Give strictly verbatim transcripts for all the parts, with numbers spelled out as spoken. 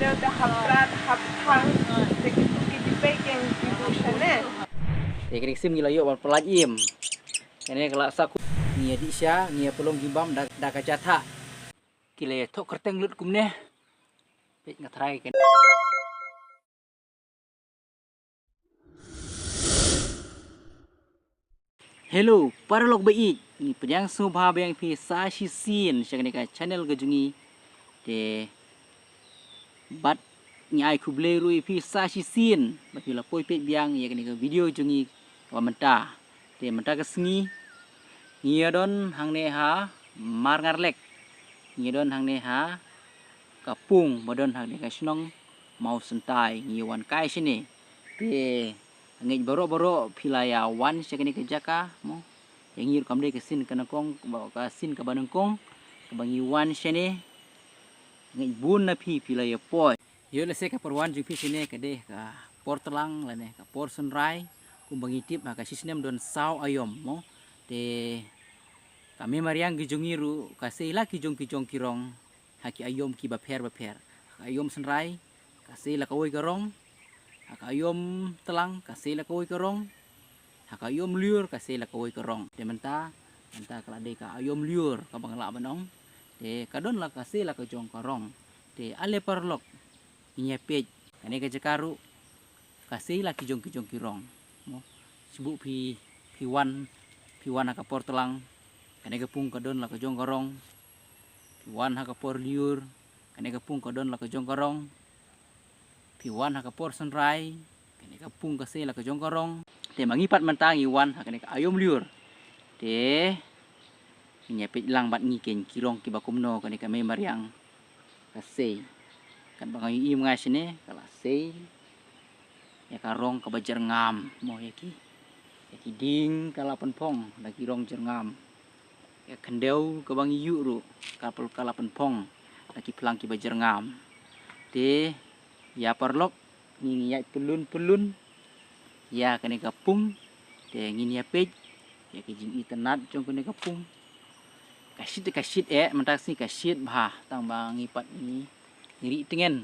Da hapra da hapthang. Te ki tu ki tipe keng ki tu shane. Te kini sim ngi la ïoh ban pynlait im. Kane ka la sa ku. Ngi ïa dih sha, ngi ïa pynlong jingim bam da, da ka jatha. Ki la ïa thoh kyrteng lut kumne. Peit nga tharai kane. Hello, paralok ba ïeit, ngi pdiang sngewbha ba ïa phi sa shisien sha kane ka channel ka jong ngi. Te bad ngi ai khublei ruh ïa phi sa shisien ba phi la poi peit biang ïa kane ka video jong ngi kaba mynta. Te mynta ka sngi ngi ïa don hangne ha Marngarlek. Ngi ïa don hangne ha ka pung ba don hangne ka shnong Mawsyntai, ngi wan kai shane. Te ngeit baroh baroh phi la ïa wan sha kane ka jaka mo. Ïa ngi ruh kam dei ka sien ka nyngkong, ka sien kaba nyngkong kaba ngi wan shane. Ngeit bun na phi phi la ïa poi. Ïoh lehse ka por wan jong phi shane ka dei ka por tlang lane ka por synrai. Kumba ngi tip ha ka shi snem don saw aïom mo. Te ka mei mariang ki jong ngi ruh ka sei la ki jong ki jong ki rong. Ha ki aïom kiba pher ba pher. Ha ka aïom synrai ka sei la kawei ka rong. Ha ka aïom tlang ka sei la kawei ka rong. Ha ka aïom lyiur ka sei la kawei ka rong. Te mynta, mynta ka la dei ka aïom lyiur kaba nga lah ban ong. Te ka don la ka sei la ka jong ka rong. Te ale paralok, ngin ïa peit kane ka jaka ruh ka sei la ki jong ki jong ki rong mo. Shu buh phi, phi wan, phi wan ha ka por tlang. Kane ka pung ka don la ka jong ka rong. Phi wan ha ka por lyiur, kane ka pung ka don la ka jong ka rong. Phi wan ha ka por synrai, kane ka pung ka sei la ka jong ka rong. Te ma ngi pat mynta ngi wan ha kane ka aïom lyiur. Te ngin ïa peit lang bad ngi keiñ ki rong kiba kumno kane ka mei mariang ka sei. Katba nga ïohi ma nga shane ka la sei ïa ka rong kaba jyrngam mo, ïa ki, ïa ki dieng ka la pynphong da ki rong jyrngam. Ïa khyndew kaba ngi ïuh ruh ka pyn-, ka la pynphong da ki phlang kiba jyrngam. Te ïa paralok, ngi ngi ïaid pyllun pyllun ïa kane ka pung. Te ngin ïa peit ïa ka jingitynnat jong kane ka pung. Ka shit, ka shit eh, mynta ka sngi ka shit bha, tang ba ngi pat ngi, ngi rieh tngen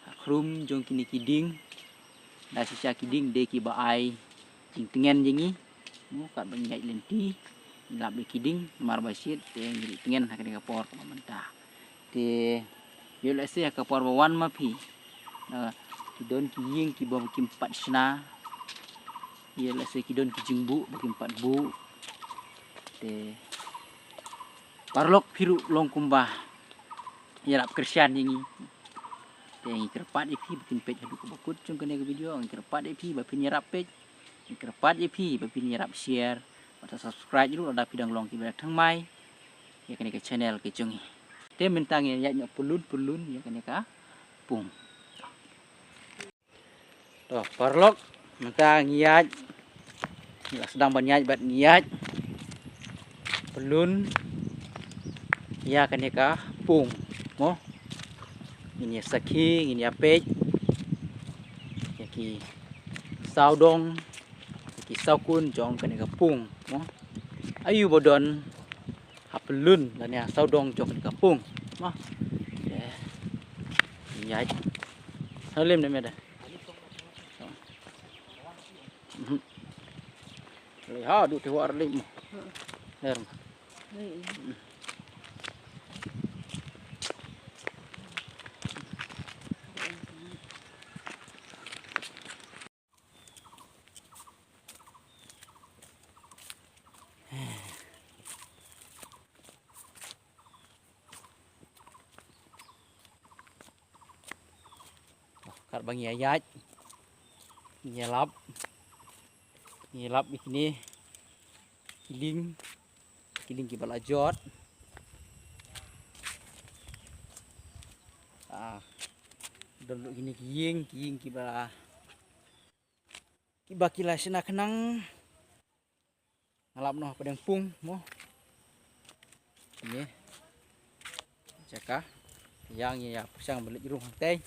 ha khrum jong kine ki dieng. Da shisha ki dieng dei kiba ai jingtngen jong ngi. Mo, katba ngi ïaid lynti ngi lap ïa ki dieng, namar ba shit te ngi rieh tngen ha kane ka por kaba mynta. Te ïoh lehse ha ka por ba wan ma phi, ah, ki don ki ïing kiba kim pat shna. Ïoh lehse ki don ki jingbuh ba kim pat buh. Te paralok, phi ruh long kumba ïarap kyrshan ïa ngi. Te ngi kyrpad ïa phi ba phin peit haduh kaba kut jong kane ka video. Ngi kyrpad ïa phi ba phin ïarap peit. Ngi kyrpad ïa phi ba phin ïarap share bad subscribe ruh lada phi dang long kiba thymmai ïa kane ka channel ka jong ngi. Te mynta ngi ïaid noh pyllun pyllun ïa kane ka pung. To paralok, mynta ngi ïaid, ngi la sdang ban ïaid bad ngi ïaid pyllun ïa kane ka pung mo. Ngin ïa sakhi, ngin ïa peit ïa ki sawdong, ïa ki sawkun jong kane ka pung mo. Aïu ba don ha pyllun lane ha sawdong jong kane ka pung mo. Te ïaid. Halim ne me da. Mhm. Lei ha du te war lei mo. Ler. Katba ngi ïaid, ngi lap, ngi lap ïa kine ki lieng, ki lieng kiba la jot. Ah, don ruh kine ki ïing, ki ïing kiba, kiba ki la shna khnang. Nga lap noh ha pdeng pung mo. Ngi jaka ïa ngi ïa pyrshang ban leit rung hangtei.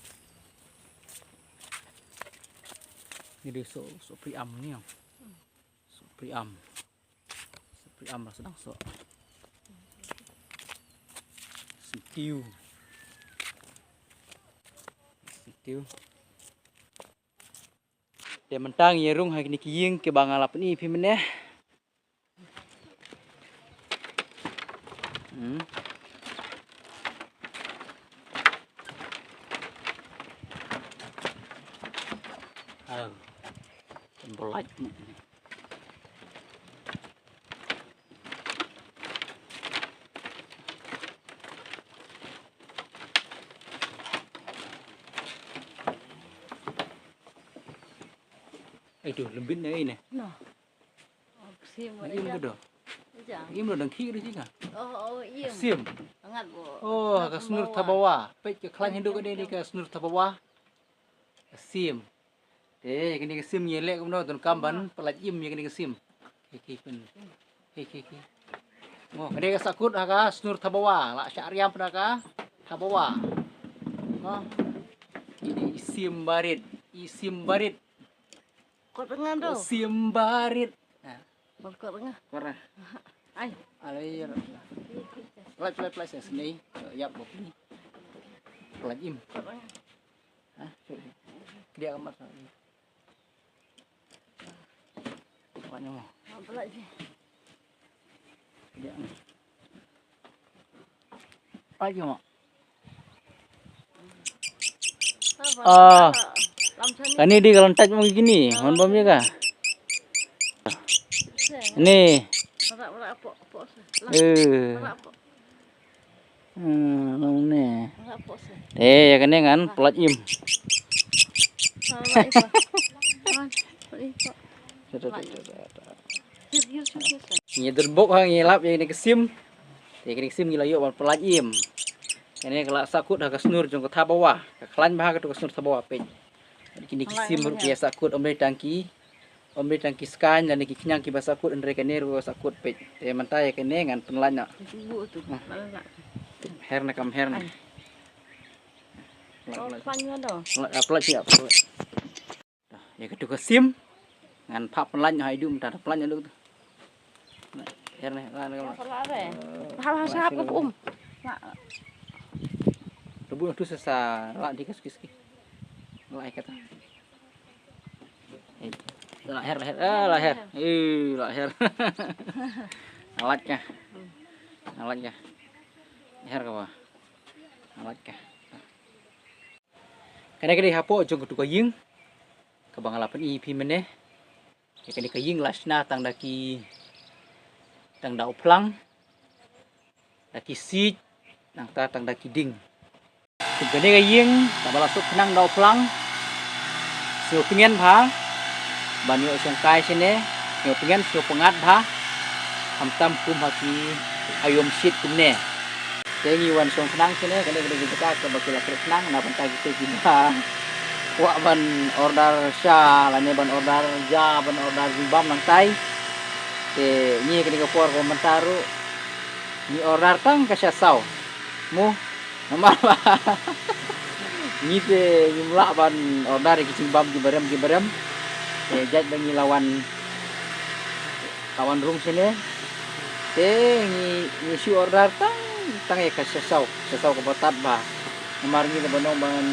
Ngi dei soh, soh pri am ngi ong. Soh pri am. Soh pri am la sdang soh. Sngewtiew. Tiu. Te mynta ngi ïa rung ha kine ki ïing kiba nga la pyni ïa phi mynne. Hmm. Oh. Kan ba lait. Ai tu, lembit na ini. No. Oh, sim. Na im ka do. Ja. Im lo dang khi ri ka. Oh, oh, im. Sim. Angat bo. Oh, ka snur thabawa. Peit ka khlaiñ Hindu ka dei ni ka snur thabawa. Sim. Te kane ka sim ngi leh kumno, donkam ban pyllait im ïa kane ka sim. Ki ki pyn. Ki ki ki. Mo, kane ka sahkut ha ka snur thabawa, la shah riam pyn ha ka thabawa. Mo. Ini i sim barit, i sim barit. Kot ngan do. Sim barit. Ha. Bal kot nga. Kora. Ai. Alai. Plai plai plai sa sini. Yap bok ni. Plai im. Kot nga. Ha? Dia ka mat. Wanya mo. Apa lagi? Dia. Ai mo. Ah. Kane di kalau tak mau gini, mon bom ya ka. Ni. Eh. Hmm, nong ne. Eh, ïa kane ngan pyllait im. Ngi dun bok ha ngi lap ïa kane ka sim. Te kane ka sim ngi la ïoh ban pyllait im. Kane ka la sahkut ha ka snur jong ka thabawa. Ka khlaiñ bha ka tu ka snur thabawa peit. Kine ki sim ruh ki ïa sahkut, ym dei tang ki, ym dei tang ki skaiñ lane ki khñiang kiba sahkut, hynrei kane ruh ka sahkut peit. Te mynta ïa kane ngan pyllait noh. Her na kam her na. Pyllait, pyllait. Pyllait, ah, pyllait, ïa, pyllait. Ïa katu ka sim ngan phah pyllait noh ha idu mynta, pyllait noh tu. Her ne, la ne. Hal hal sahap ka um. Rubu tu sa sa la di ka ski ski. La ai kata. Eh, la her, la her. Eh, la her. Eh, la her. Alat ka. Alat ka. Her ka ba. Alat ka. Kane ka dei hapoh jong katu ka ïing kaba nga la pyni ïa phi mynne. Ïa kane ka ïing la shna tang da ki, tang da u phlang, da ki siej, nangta tang da ki ding. Kum kane ka ïing kaba la suk khnang da u phlang, sngewtngen bha ban ïoh shongkai shane, sngewtngen sngewpyngngad bha, khamtam kum ha ki aïom shit kumne. Te ngi wan shong khnang shane, kane ka dei ka jaka kaba ki la khreh khnang na bynta kito kiba kwah ban order sha lane ban order ja, ban order jingbam nangtai. Te ngi kane ka por ka mynta ruh ngi order tang ka sha saw. Mo, namar ba ngi te ngim lah ban order ïa ki jingbam kiba rem kiba rem. Te jait ba ngi la wan, la wan rung shane. Te ngi, ngi shu order tang, tang ïa ka sha saw, sha saw kaba tad bha. Namar ngi da ban ong ban,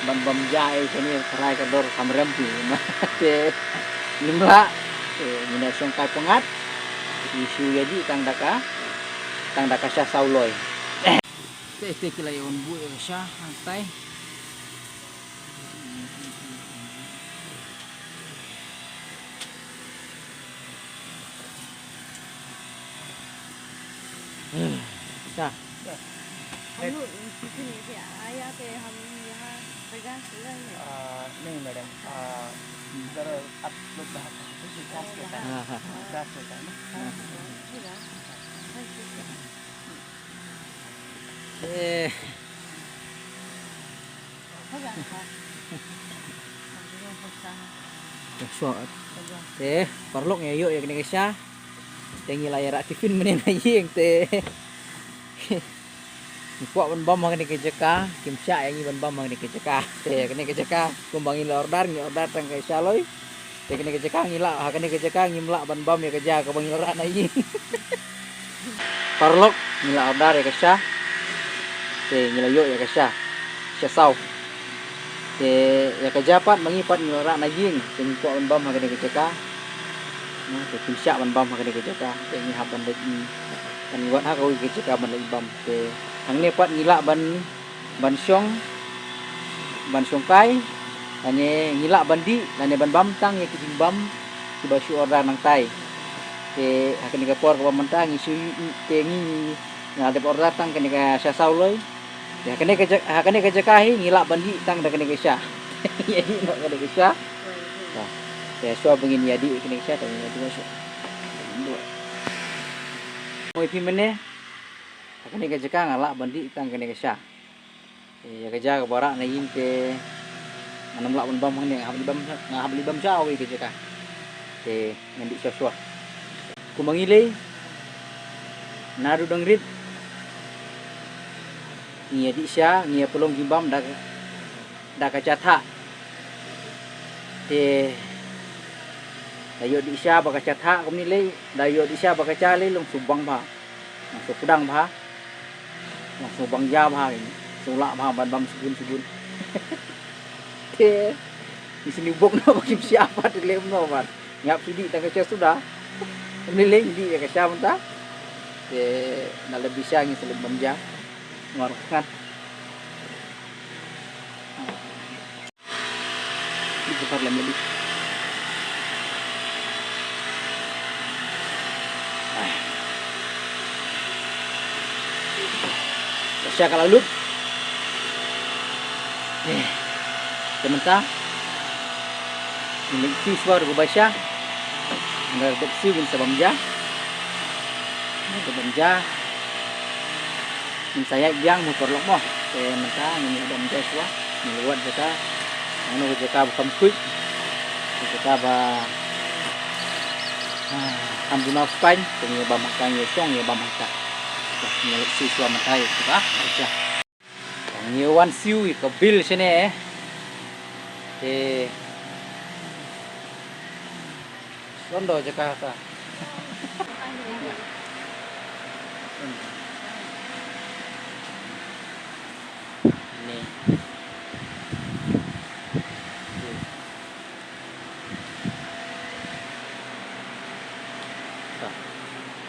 ban bam ja ïa kane, tharai ka dor kam rem phi. Te ngim lah. Te ngi na shongkai pyngngad. Ngi shu ïa dih tang da ka, tang da ka sha saw loi. Te, te ki la ïa wan buh ïa ka sha hangtai. Sha. हम लोग किसी ने क्या आया थे, हम यहाँ सजा सजा में। आ, नहीं मैडम, आ, जरा आप लोग बाहर से किसी क्लास के टाइम, हाँ, हाँ, हाँ। क्लास के टाइम ना। हाँ, हाँ, हाँ। Eh. Te paralok, ngi ïoh ïa kane ka sha. Te ngi la ïa rah tiffin mynne na ïing te. Ngi kwah ban bam ha kane ka jaka, kim shah ïa ngi ban bam ha kane ka jaka. Te kane ka jaka kumba ngi la order, ngi order tang ka sha loi. Te kane ka jaka ngi lah, ha kane ka jaka ngim lah ban bam ïa ka ja kaba ngi la rah na ïing. Paralok, ngi la order ïa ka sha. Te ngi la ïoh ïa ka sha. Sha saw. Te ïa ka ja pat ma ngi pat ngi wanrah na ïing, te ngi kwah ban bam ha kane ka jaka. Na, te kim shah ban bam ha kane ka jaka, te ngi hap ban leit, ngi, ngi wad ha kawei ka jaka ban leit bam. Te hangne pat ngi lah ban, ban shong, ban shongkai, lane ngi lah ban dih, lane ban bam tang ïa ki jingbam kiba shu order nangtai. Te ha kane ka por kaba mynta ngi shu, te ngi, ngi la dep order tang kane ka sha saw loi. Te ha kane ka ja-, ha kane ka jaka hi ngi lah ban dih tang da kane ka sha. Ngi ïa dih noh kane ka sha. Te shuwa ba ngin ïa dih kane ka sha, te ngin ïa dih noh shuwa. Mo phi mynne. Ha kane ka jaka nga lah ban dih tang kane ka sha. Te ïa ka ja kaba rah na ïing te ngan ym lah ban bam hangne, nga hap leit bam, nga hap leit bam sha kawei ka jaka. Te ngan dih shuwa shuwa. Kumba ngi lei, naduh dang rit ngi ïa dih sha, ngi ïa pynlong jingbam da, da ka ja thah. Te da ïoh dih sha ba ka ja thah kumne lei, da ïoh dih sha ba ka ja lei long shu bang bha. Long shu pdang bha. Long shu bang ja bha, shu lah bha ban bam shibun shibun. Te ngi shu bok noh ba kim shah pat, te lem noh pat. Ngi hap shu dih tang ka sha suda. Ngi lei ngi dih ka sha mynta. Te na lei ba sha ngi shu leit bam ja. Ngor ngat. Dih ka par lem dih. Ai. Ka sha ka la lut. Eh. Te mynta ngin leit siew shuwa ruh ba sha. Ngin leit siew, ngin sa bam ja. Ngin sa bam ja. Ngin sa ïaid biang mo paralok mo. Te mynta ngin ïa bam ja shuwa. Ngin ïa wad jaka. Hangno ka jaka ba kham khuid. Ka jaka ba, ah, kham duna spine. Te ngin ïa bam hangta, ngin ïa shong, ngin ïa bam hangta. Te ngin ïa leit siew shuwa mynta ïa ka ba. Acha. Ngi wan siew ïa ka bil shane. Te don do jaka ta. Ni.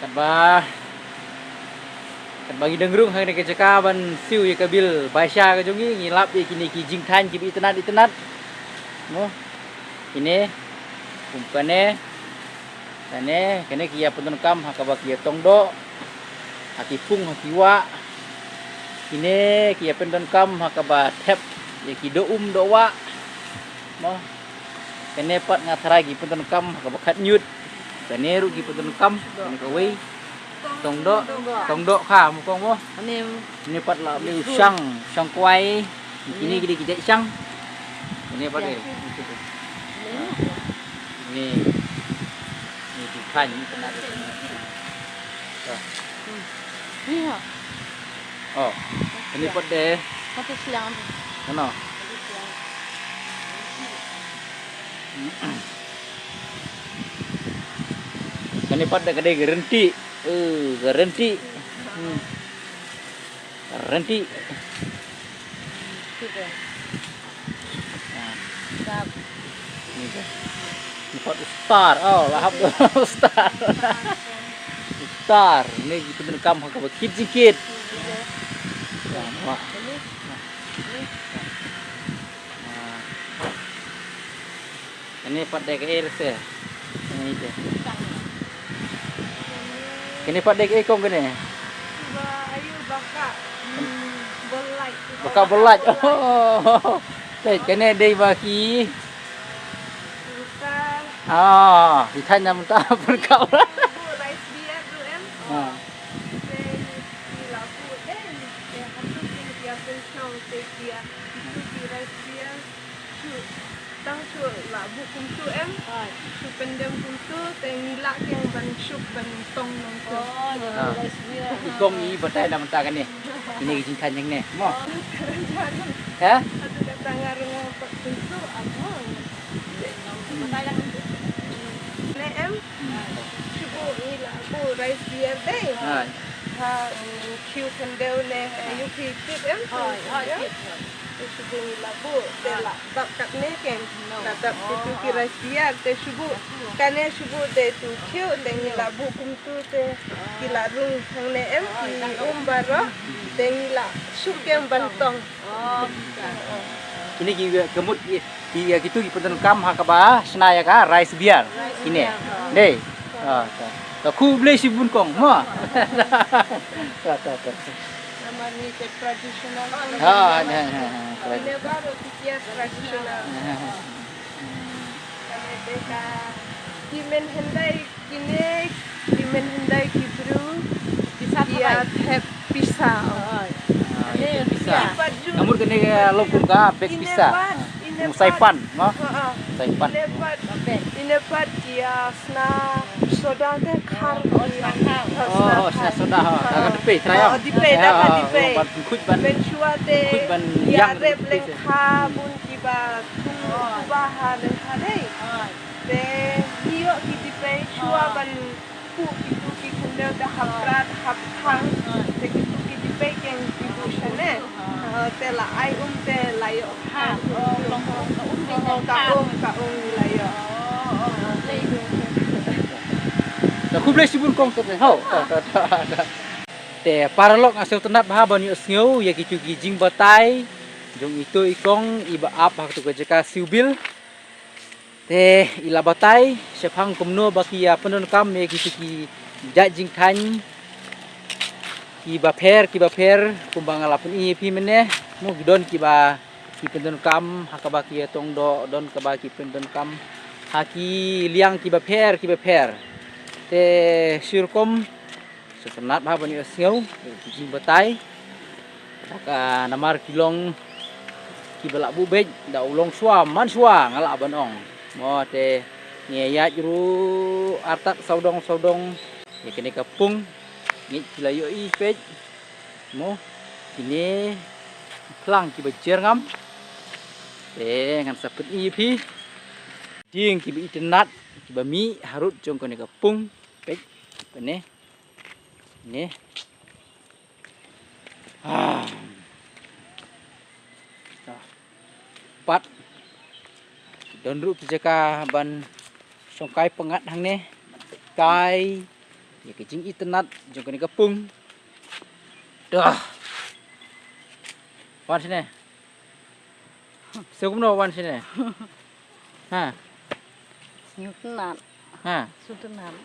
Katba, katba ngi dang rung ha kane ka jaka ban siew ïa ka bil bai sha ka jong ngi, ngi lap ïa kine ki jingthaiñ kiba itynnat itynnat. Mo. Kine, kum kane, kane, kane ki ïa pyndonkam ha kaba ki ïa tong doh, ha ki pung, ha ki wah. Kine ki ïa pyndonkam ha kaba thep ïa ki doh um doh wah. Mo. Kane pat nga tharai ki pyndonkam ha kaba khat ñiut. Kane ruh ki pyndonkam, kane kawei. Tong doh, tong doh kha, mo kong mo. Kane pat la u shang, shang kwai. Kine ki dei ki jait shang. Kine pat dei. Kine. Kine ki khan, kine kena. Iya. Oh. Kine pat dei. Kata silang. Kano? Kane pat da ka dei ka rynti. Eh, ka rynti. Hmm. Ka rynti. Ah. Ni ka. Ni pat u star. Oh, la hap u star. U star. Ni ki pyndonkam ha kaba kit jingkit. Wah. Ah. Kane pat dei kaei re se. Kane dei. Kane pat dei kaei kong kane. Ba ayu ba ka, mm, bol light. Ba ka bol light. Oh. Te kane dei ba ki. Bukan. Ah, ki thaiñ na mynta pyrkhat. Bu rice beer tu em. Ah. Te ki la bu dei. Te hatu ki ïa pynshong te ki ïa. Itu ki rice beer. Shu, tang shu la buh kumtu em. Hai. Shu pyndem kumtu, te ngi lah keiñ ban suk ban tong nangtu. Oh, ïa, ah, rice beer. I kong i batai da mynta kane. Ine ki jingkhan jong ne. Mo. Oh. Ha? Atu kata nga rung pat kumtu, amo. Batai da kumtu. Ne em. Hai. Shu buh ngi la buh rice beer dei. Hai. Ha, mm, kiew khyndew ne, eh, ïoh ki tip em. Hai, hai, tip, hai. Shu buh ngi la buh te la dap katne keiñ. La dap kitu ki rice beer te shu buh. Kane shu buh te tu khiew te ngi la buh kumtu te ki la rung hangne em ki um baroh te ngi la shu kem ban tong. Kine ki, eh, ka mut ki, ki, eh, kitu ki pyndonkam ha kaba shna ïa ka rice beer. Kine. Dei. Ah, ta. Ta khublei shibun kong mo. Ta, ta, ta. Namar ngi te traditional. Ha, ha, ha, ha. Kine baroh ki kiar traditional. Ha, ha, ha. Kane te ka ki men hyndai kine ki men hyndai ki briew ki sa ki ïa thep pisa. Ah, ïa thep pisa. Ka mut kane ka long kum ka bag pisa. Kum saipan, no? Saipan. Ine pat, ine pat ki ïa sna soda te khar. Oh, sna soda, ha. Ka dipei, trai. Oh, dipei, da ka dipei. Ban khuid ban. Ban shuwa te. Khuid ban ïa rep leng kha bun kiba thung ba ha leng kha dei. Te ngi ïoh ki dipei shuwa ban puh kitu ki khyndew te hap brat hap thang. Te kitu ki dipei keiñ ki buh shane. Te la ai um te la ïoh khang. Ka um ka um la ïoh. Te khublei shibun kong te ho. Te paralok nga sngewtynnat bha ban ïohsngew ïa kitu ki jingbatai jong itu i kong iba ap ha katu ka jaka Siwbil. Te i la batai shaphang kumno ba ki ïa pyndonkam ïa kitu ki jait jingthaiñ kiba pher kiba pher kumba nga la pyni ïa phi mynne. Mo ki don kiba ki pyndonkam ha kaba ki ïa tong doh, don kaba ki pyndonkam ha ki liang kiba pher kiba pher. Te shirukom sngewtynnat bha ban ïohsngew ki jingbatai. Ka namar ki long kiba la buh beit da u longshuwa manshuwa nga lah ban ong. Mo te ngi ïaid ruh artat sawdong sawdong ïa kane ka pung. Ngi ki la ïohi peit. Mo kine phlang kiba jer ngam. Te ngan sa pyni ïa phi. Ding kiba itynnat kiba mih harud jong kane ka pung. Peit kane. Ni. Ah. Pat. Don ruh ki jaka ban shongkai pyngngad hangne. Kai. Ïa ka jingitynnat jong kane ka pung. Dah. Wan shane. Sngewbha kumno wan shane. Ha. Sngewtynnat. Ha. Sngewtynnat.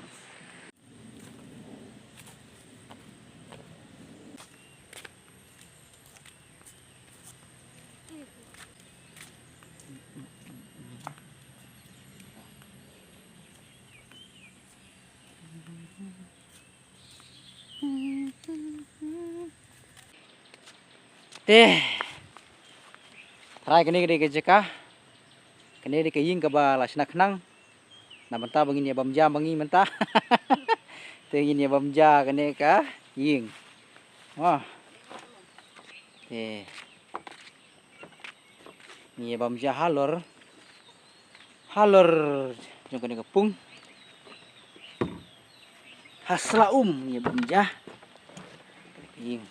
Te. Trai kane ka dei ka jaka. Kane ka dei ka ïing kaba la shna khnang. Na bynta ba ngin ïa bam ja ba ngi mynta. Te ngin ïa bam ja kane ka ïing. Wah. Te. Ngin ïa bam ja halor. Halor jong kane ka pung. Ha sla um ngin ïa bam ja. Ïing.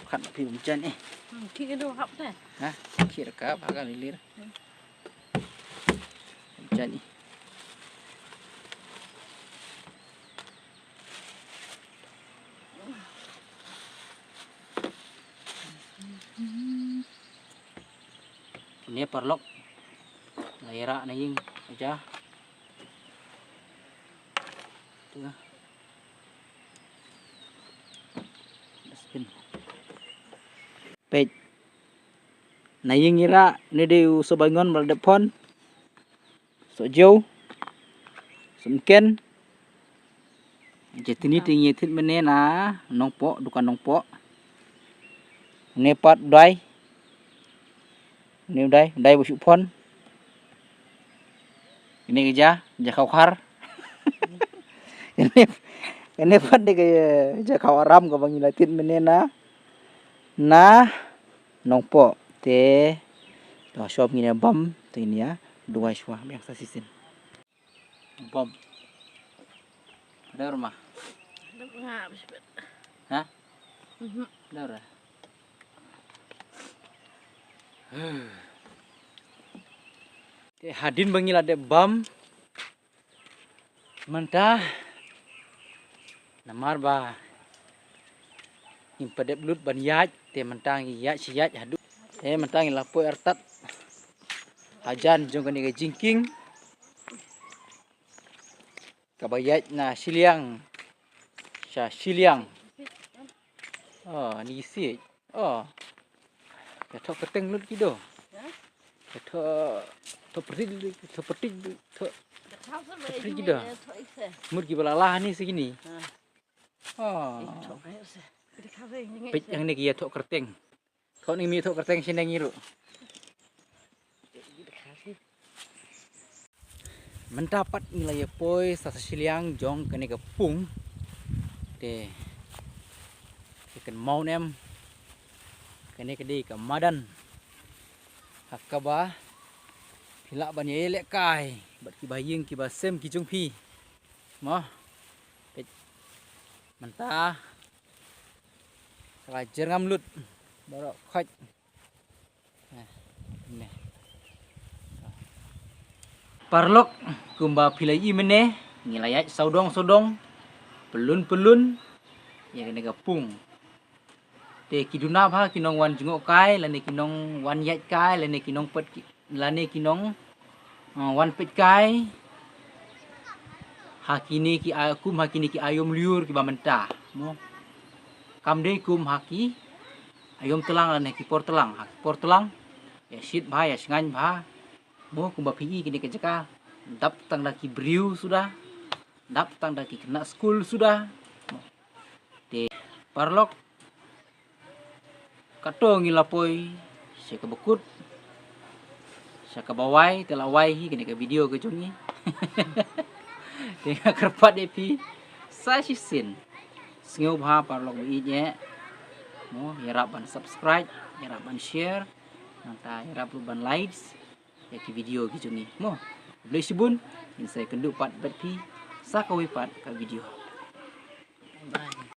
Khat phi bam ja ne. Hmm, ki ka do hap te. Ha? Ki ka hap ha ka lilir. Hmm. Bam ja ne. Kine paralok. La ïarap na ïing aja. Tu. Dustbin. Peit. Na ïing ïarap ne dei u Sobaingon ba la dep phone. Sohjew, Sohmynken. Jatini te ngi thied mynne na Nongpoh, dukan Nongpoh. Une pat u Dai. Une u Dai, u Dai ba shu phone. Une ka ja, ja Khawkhar. Une, une pat ne ka ja Khawaram kaba ngi la thied mynne na, na Nongpoh te. To shop ngin ïa bam te ngin ïa duwai shuwa biang sa shisien. Bam. Dor ma. Dor nga bishbet. Ha? Mhm. Dor. Te hadien ba ngi la dep bam mynta, namar ba ngim pat dep lut ban ïaid, te mynta ngi ïaid shi ïaid haduh. Te mynta ngi la poi artat hajan jong kane ka jingkieng kaba ïaid na shiliang sha shiliang. Oh, ni siej. Oh. Ka thoh kyrteng lut ki do. Ka thoh, thoh pyrthit lut, thoh pyrthit lut, thoh pyrthit ki do. Mut ki ba la lah ni sigi ni. Oh. Peit hangne ki ïa thoh kyrteng. Thoh ni mi thoh kyrteng shineng ngi ruh. Mynta pat ngi la ïa poi sa sa shiliang jong kane ka pung. Te, te kan maw nem. Kane ka dei ka madan ha kaba phi lah ban ïa lehkai bad kiba ïing kiba sem ki jong phi. Mo. Peit. Mynta ka la jyrngam lut baroh khoit. Paralok, kumba phi la ïohi mynne, ngi la ïaid sawdong sawdong, pyllun pyllun ïa kane ka pung. Te ki duna bha ki nongwan jngoh kai lane ki nongwan ïaid kai lane ki nongpeit ki, lane ki nong, uh, wan peit kai ha kine ki a-, kum ha kine ki aïom lyiur kiba mynta, mo. Kam dei kum ha ki aïom tlang lane ki por tlang, ha ki por tlang ïa shit bha, ïa shngaiñ bha. Mo, kumba phi i kine ki jaka dap tang da ki briew suda, dap tang da ki khynnah skul suda. Te paralok, kato ngi la poi sha kaba kut, sha kaba wai, te la wai hi kane ka video ka jong ngi. Te nga kyrpad ïa phi sa shisien, sngewbha paralok ba ïeit, mo, ïarap ban subscribe, ïarap ban share, nangta ïarap ruh ban likes ïa ki video ki jong ngi, mo. Khublei shibun, ngin sa ïakynduh pat bad phi sa kawei pat ka video. Bye.